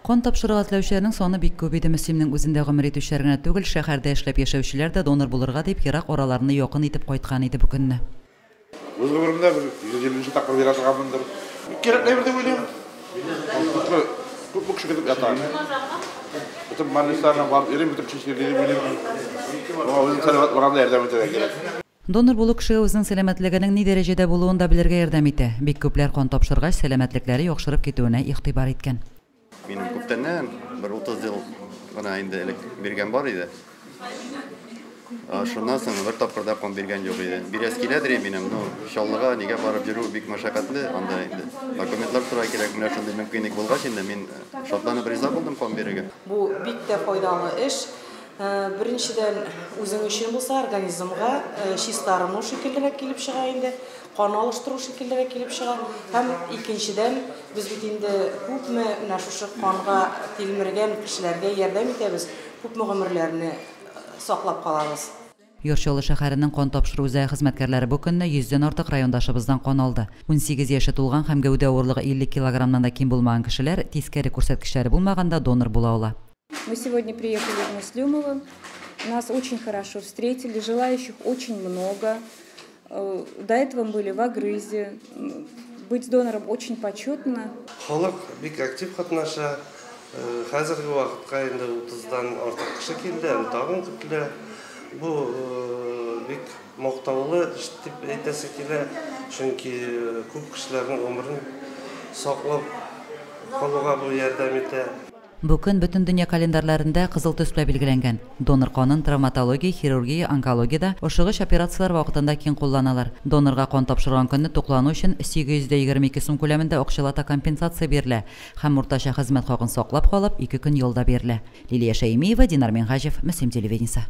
Кан тапшырырга теләүчеләрнең саны бик күп иде. Мөслимнең үзендә гомер итүчеләр генә түгел, шәһәрдә эшләп яшәүчеләр дә донор булырга дип ерак араларны якын итеп кайткан иде бу көнне. Үз гомеремдә бер 150 нче тапкыр бирә торганмындыр. Бик кирәкле әйбер дип уйлыйм. Күпме, күпме кеше көтеп ята. Бөтен больницаларга барып йөрим, бөтен кеше чирли дип уйлыйм. Шуңа үзең сәламәт булганда ярдәм итәргә кирәк. Донор булу кешегә үзенең сәламәтлегенең ни дәрәҗәдә булуын да белергә ярдәм итә. Бик күпләр кан тапшыргач, сәламәтлекләре яхшырып китүенә игътибар иткән. Минем күптәннән, бер 30 ел гына инде элек биргән бар иде. Шуннан соң бер тапкыр да кан биргән юк иде. Бирәс киләдер минем, ну, Чаллыга нигә барып йөрү бик мәшәкатьле, анда инде документлар сорарга кирәк. Менә шундый мөмкинлек булгач инде мин шатланып риза булдым кан бирергә. Бу бик тә файдалы эш. Беренчедән, үзең өчен булса, организмга чистарыну шикеллерәк килеп чыга инде, кан алыштыру шикеллерәк килеп чыга. Һәм икенчедән, без бит инде күпме менә шушы канга тилмергән кешеләргә ярдәм итәбез, күпме гомерләрне саклап калабыз. Яр Чаллы шәһәренең кан тапшыру үзәге хезмәткәрләре бу көнне йөздән артык райондашыбыздан кан алды. 18 яше тулган һәм гәүдә авырлыгы 50 килограммнан да ким булмаган кешеләр тискәре күрсәткечләре булмаганда донор була ала. Мы сегодня приехали в Муслюмово. Нас очень хорошо встретили, желающих очень много. До этого мы были в Агрызе. Быть донором очень почетно. Халык бик актив катнаша. Хәзерге вакытка инде 30-дан артык кеше килде, әле тагын көтелә. Бу бик мактаулы эш дип әйтәсе килә, чөнки күп кешеләрнең гомерен саклап калуга бу ярдәм итә. Бу көн бөтен дөнья календарьларында кызыл төс белән билгеләнгән. Донор канын травматология, хирургия, онкологиядә, ашыгыч операцияләр вакытында киң кулланалар. Донорга кан тапшырган көнне туклану өчен 822 сум күләмендә акчалата компенсация бирелә һәм уртача хезмәт хакын саклап калып, 2 көн ял да бирелә. Лилия Шәймиева, Динар Минһаҗев, Мөслим телевидениесе.